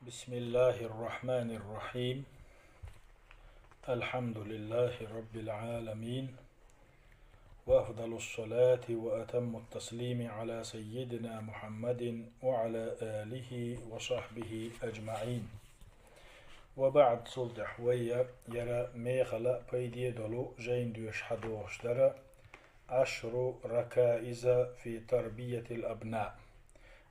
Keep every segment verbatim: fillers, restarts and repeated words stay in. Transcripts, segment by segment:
بسم الله الرحمن الرحيم. الحمد لله رب العالمين. وأفضل الصلاة وأتم التسليم على سيدنا محمد وعلى آله وصحبه أجمعين. وبعد, цул тӀехьа вай яра мехала пайде долу жайна доьшуш хьадогӀуш дара, عشر ركائز في تربية الأبناء.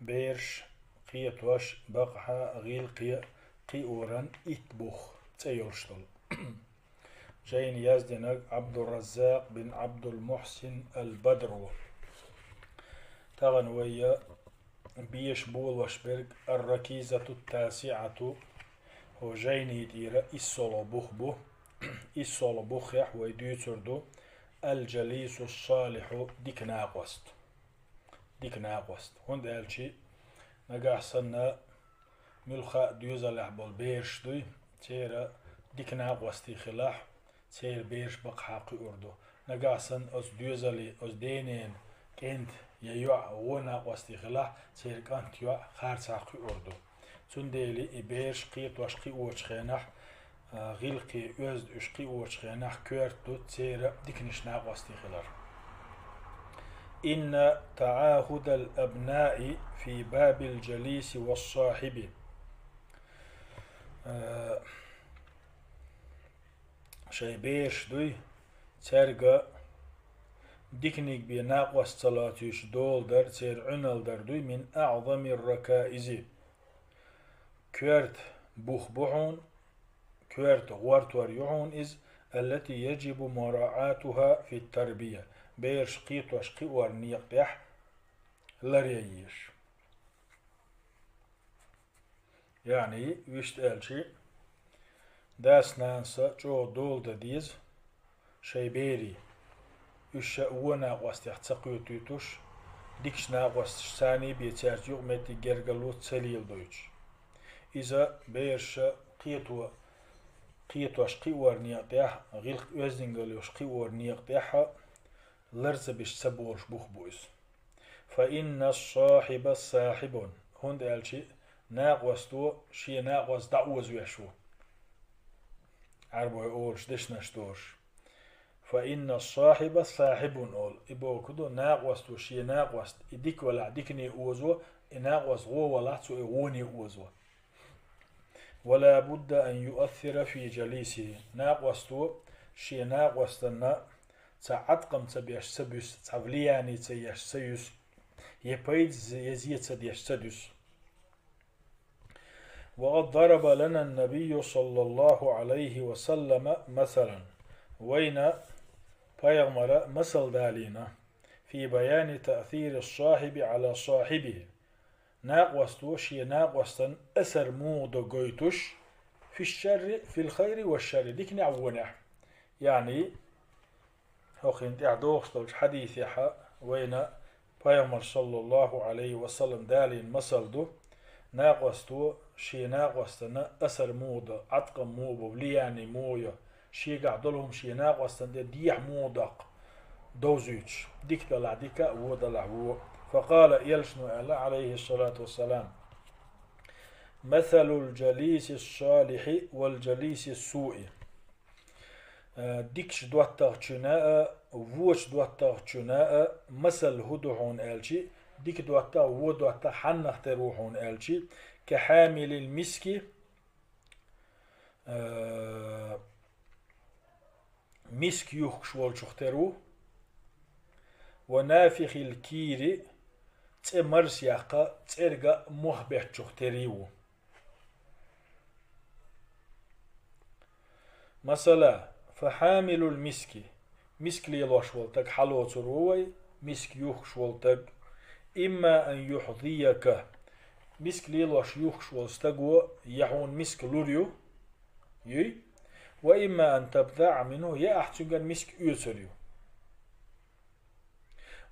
Бераш кхетош бакъахьа гӀиллакхе кхиоран итт бух цӀе йолуш долу. Жайна яздинарг Ӏабдурраззакъ бин Ӏабдул-Мухьсин ал-Бадр ву. Тахана вай беш болош берг الركيزة التاسعة, хӀо жайни тӀера иссолгӀа бух бу. ИссолгӀа бухехь вай дуьйцур ду الجليس الصالح, дика накъост. Дика накъост. ХӀунда аьлча, нагахь санна муьлхха а доьзалехь болу бераш дуй, церан дика накъостий хилахь, церан бераш бакъахьа кхиор ду. Нагахь санна оцу доьзале, оцу денен кӀентан я йоӀан вон накъостий хилахь, церан кӀант, йоӀ харцахьа кхиор ду. Цундела и бераш кхетош кхиочу хенахь, а, гӀиллакхе оьзда уьш кхиочу хенахь коьрта ду церан диканаш накъостий хилар. إن تعاهد الأبناء في باب الجليس والصاحب. А, шайн бераш дуй, цаьрга диканиг бен накъост ца лоцуьйтуш дола дар, церан Ӏуьнал дар дуй, من أعظم الركائز. Коьрта бух бу хьуна, коьрта гӀортор ю хьуна иза, التي يجب مراعاتها في التربية, бераш кхетош кхиоран некъа тӀехь ларъян езаш. Яъни, вуьшта аьлча, дас-нанас чӀогӀа дола дан деза шайн берийн. Уьш ша вон накъостех ца кхетуьйтуш, дикачу накъосташца царний бен цаьрца юкъаметтиг гергарло ца леладойтуш. Иза бераш кхето, кхетош кхиоран некъа тӀехь, гӀиллакх-оьздангалла йолуш кхиоран некъа тӀехь лар ца беш ца болуш бух бу иза. فإن الصاحب ساحب, хӀунда аьлча накъосто шен накъост дӀаозавеш ву. Ӏарбой олуш дешнаш долуш. فإن الصاحب ساحب олу. И бохург ду, накъосто шен накъост, и дика валахь дикане озо, и накъост гӀо валахь цо и гӀоне озо. ولا بد أن يؤثر في جليسه. Накъосто шен накъостанна цхьа Ӏаткъам ца беш ца буьсу, цхьа влияние ца еш ца юьсу, я пайда, я зе ца деш ца дуьсу. وقد ضرب لنا النبي صلى الله عليه وسلم مثلا. Вайна пайхамара масал далийна, في بيان تأثير الصاحب على صاحبه. Накъосто шен накъостан асар муха до гойтуш, في الشر، في الخير والشر, диканехь а вонехь а. Яъни, хӀокхунна тӀехь догӀуш долчу хьадисехь вайна пайхамара, саллаллаху Ӏалайхи ва саллам, далийна масал ду, накъосто шен накъостана асар муха до, Ӏаткъам муха бо, влияние муха йо, шегахь долу хӀума шен накъостана тӀе дехьа муха доккху, довзуьйтуш, дика далахь дика а, вон далахь вон. فقال, элчано аьлла, Ӏалайхиссалату вассалам: مثل الجليس الصالح والجليس السوء. Э, дикачу доттагӀчунна а, вочу доттагӀчунна а масал хӀун ду хьуна аьлча, дика доттагӀ, вон доттагӀ хьаннах тера ву хьуна аьлча, كحامل المسك, э, миск юхкуш волчух тера ву, ونافخ الكير, цӀе марсаяккха, цӀерга мох беттачух тера ву. Масала, فحامل المسك, миск лелош волу стаг хьалоцур ву вай, миск юхкуш волу стаг, إما أن يحذيك, миск лелош юхкуш волу стаго я хьуна миск лур ю, юй, وإما أن تبتاع منه, я ахь цуьнгара миск оьцур ю.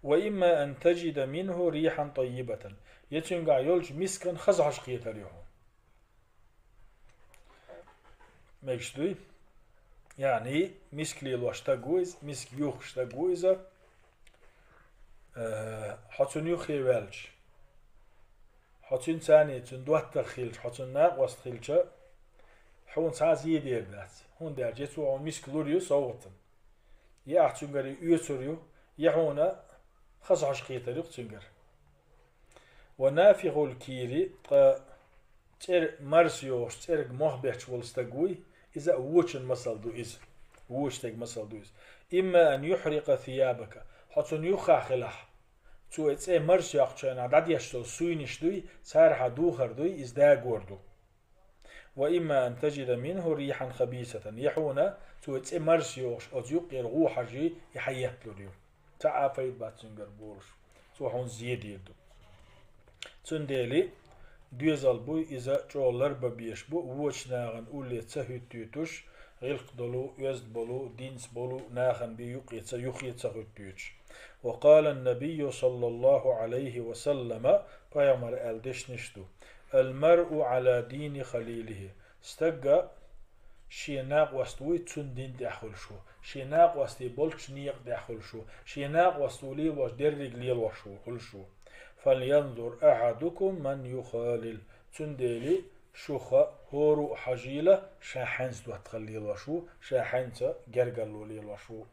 وإما أن تجد منه ريحا طيبة, я цуьнгахь йолчу мискан хаза хьожа кхетар ю хьуна. Мегаш дуй? Яъни, миск лелош стаг ву иза, миск юхкуш стаг ву иза, э, хьо цунна юххе ваьлча, Хьо цуьнца цхьаьна, цуьнан доттагӀа хилча, хьо цуьнан накъост хилча, хьуна цхьа а зе дер дац. ХӀунда аьлча е цо хьуна миска лур ю совгӀатана, е ахь цуьнгара оьцур ю, е хьуна хаза хьожа кхетар ю цуьнгара. Ва нафихул кири, ткъа цӀера марса йогӀуш, цӀерга мох бетташ волу стаг вуй, иза а вочун масал ду иза. Вочу стеган масал ду иза. Имма ан юхьрикъа сиябака. Хьо цунна юххехь хилахь, цо и цӀе марса йоккхучу хенахь дӀадеш долу суйнаш дуй, цара хьан духар дуй, иза дагор ду. Ва имма ан таджида минху рихьан хабисатан. Я хьуна, цо и цӀе марса йогӀуш, оцу юккъера гӀу хьажий, и хьан етталур ю. Цхьа а пайда бац цуьнгара болуш. Цо хьуна зе дийр ду. Цундела доьзал буй, иза чӀогӀа ларбан безаш бу, вочу нахана улле ца хӀуьттуьйтуш, гӀиллакх долу, оьзда болу, динца болу нахана бен юккъе ца, юххе ца хӀуьттуьйтуш. Ва къала ан-набийю саллаллаху Ӏалайхи ва саллама, пайхамара аьлла дешнаш ду: «Ал-маръу Ӏала дини халилихи». Стагга шен накъост вуй, цуьнан дин тӀехь хуьлуш ву. Шен накъостий болчу некъа тӀехь хуьлуш ву. Шен накъост ву лелош, дерриг лелош ву, хуьлуш ву. «Фальянзур ахьадукум ман юхалил». Цундела шух хӀора а хьажийла, ша хьаьнца доттагӀалла лелош ву, ша хьаьнца гергарло лелош ву.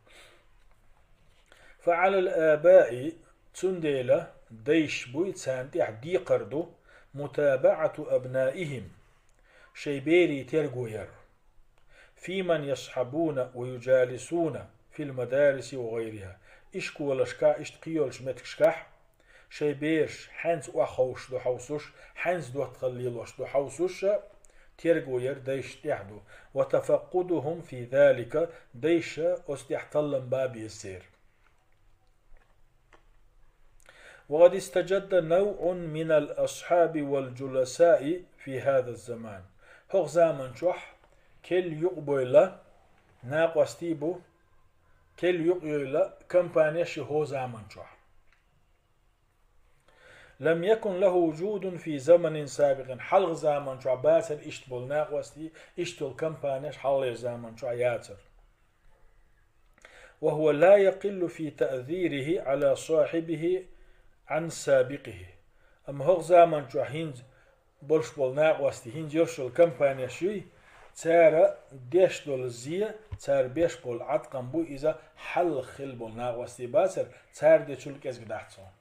«Фа Ӏалал абаи», цундела дайш буй, царна тӀехь декхар ду, «мутабаӀату абнаихим», шайн берийн терго яр. «Фи ман ясхьабуна ва юджалисуна фил мадариси ва гӀайриха». Ишколашкахь, иштта кхийолчу меттигашкахь шайн бераш хьаьнца охьаховшуш ду хьовсуш, хьаьнца доттагӀалла лелош ду хьовсуш, терго яр дайшна тӀехь ду. «Ва тафаккъудухум фи залика», дайша оцу тӀехь таллам бан беза церан. «Ва къад истаджадда навъун минал асхьаби вал джуласаи фи хаза заман». ХӀокху заман чохь керла юкъабевлла накъостий бу, керла юкъайевлла компанеш ю хӀокху заман чохь. «Лам якун лаху вуджудун фи заманин сабикъин». Хьалха заман чохь бацара иштта болу накъостий, иштта йолу компанеш хьалхалера заман чохь яцара. «Ва хува ла якъиллу фи таъзирихи Ӏала сахьибихи Ӏан сабикъихи». Амма хӀокху заман чохь хӀинца болуш болу накъостий, хӀинца йолуш йолу компанеш юй, цара деш долу зе, цара беш болу Ӏаткъам бу иза, хьалха хилла болу накъостий бацара, цара дечул кӀезиг дац хьуна.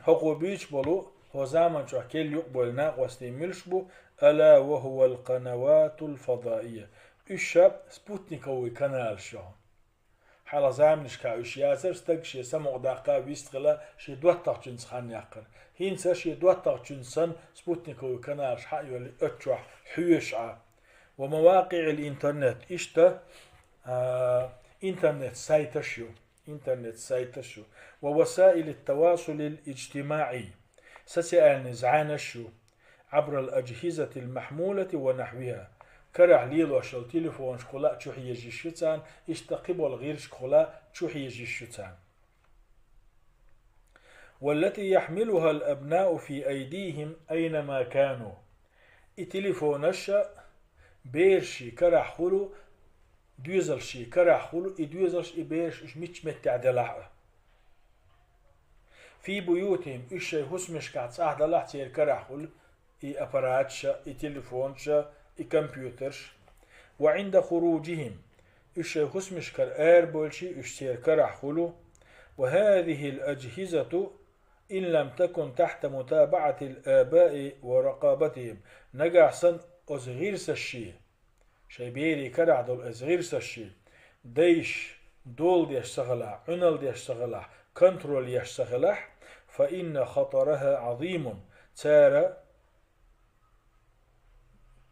ХӀокхо буьйцуш болу, хӀокху заман чохь керла юкъабевлла накъостий муьлш бу, «ала ва хувал къанаватул фадаия». Уьш ша спутниковый каналаш ю. Хьалха заманашкахь уьш яцара, стаг шен самукъадаккха, вистхила, шен доттагӀчуьнца хан яккхар. ХӀинца шен доттагӀчуьнца санна спутниковый каналаш хьа а йолу оцу чохь хьоьжуш Ӏа. «Ва мавакъиъил интернет», иштта, а, интернет сайташ ю. Интернет сайташ ю. «Ва васаилит тавасулил иджтимаӀий». Социальный зӀенаш ю. «Абрал аджхизатил махьмулати ва нахьвиха». Карахь лелош йолу телефонашкахула а чу хьежа йиш ю царна, иштта кхин болу гӀирсашкахула а чу хьежа йиш ю царна. «Валлати яхьмилухал абнау фи айдихим айнама кану». И телефонаш бераши карахь хуьлу, доьзалши карахь хуьлу, и доьзалш, и бераш уьш мичча меттехь делахь а. «Фи буютихим», уьш шайн хӀусамашкахь цӀахь далахь, церан карахь хуьлу и аппараташ, и телефонаш, и компьютерш. «Ва Ӏинда хуруджихим», уьш шайн хӀусамашкара арабевлчи, уьш церан карахь хуьлу. «Ва хазихил аджхизату ин лам такун тахьта мутабаӀатил абаи ва ракъабатихим». Нагахь санна оцу гӀирсашший, шайн берийн карахь долу оцу гӀирсашший, дайша дола деш ца хилахь, Ӏуналла деш ца хилахь, контроль еш ца хилахь, «фа инна хатараха Ӏазимун», цара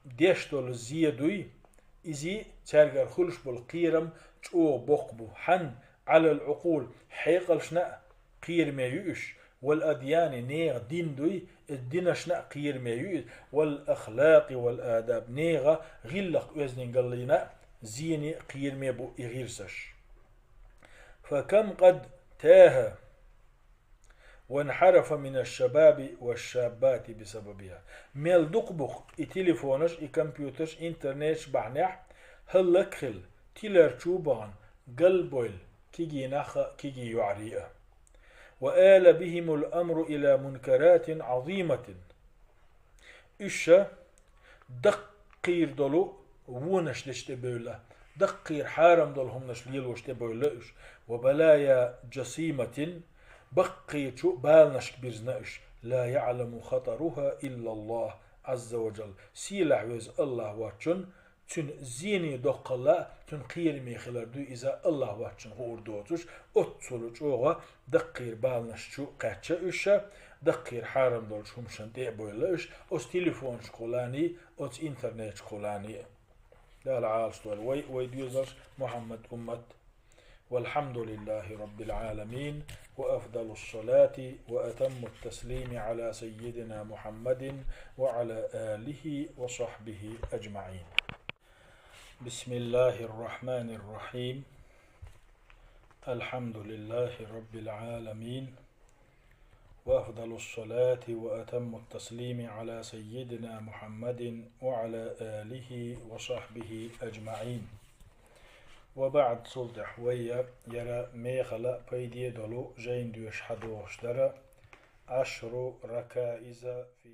деш долу зе дуй, иза цаьргара хуьлуш болу кхерам чӀогӀа боккха бу. Хьан Ӏалал Ӏукъул, хьекъалшна а кхераме ю уьш, вал адьяни, нехан дин дуй, и динашна а кхераме ю иза, вал ахлакъи вал адаб, нехан гӀиллакх-оьздангаллина а, зене а кхераме бу и гӀирсаш. «Фа кам къад таха ва нхьарафа минаш шабаби ваш шаббати бисабабиха». Мел дукха бу-кх и телефонаш, и компьютерш, интернеташ бахьанехь хӀаллакьхилла, тилар чу а бахана, галбевлла кегий нах а, кегий йоӀарий а. وآل بهم الأمر إلى منكرات عظيمة. Уьш даккхийра долу вонаш деш тӀебевлла, даккхийра хьарам долу хӀуманаш лелош тӀебевлла уьш. وبلايا جسيمة, баккхийчу баланашка бирзина уьш. لا يعلم خطرها إلا الله عز وجل. Сийлахь веза АллахӀ воцчунна, цуьнан зене доккхалла, цуьнан кхераме хилар дуй иза АллахӀ воцчунна хуур доцуш, оццул чӀогӀа даккхийра баланаш чу кхаьчна уьш, даккхийра хьарам долчу хӀуманашна тӀе а бевлла уьш, оцу телефонашкахула а, оцу интернеташкахула а. Дала Ӏалашдойла вай, вай доьзалш, Мухьаммад уммат. والحمد لله رب العالمين، وأفضل الصلاة وأتم التسليم على سيدنا محمد وعلى آله وصحبه أجمعين. بسم الله الرحمن الرحيم. الحمد لله رب العالمين، وأفضل الصلاة وأتم التسليم على سيدنا محمد وعلى آله وصحبه أجمعين. وبعد, цул тӀаьхьа вай яра мехала пайде долу жайна доьшуш хьадогӀуш дара, عشر ركائز في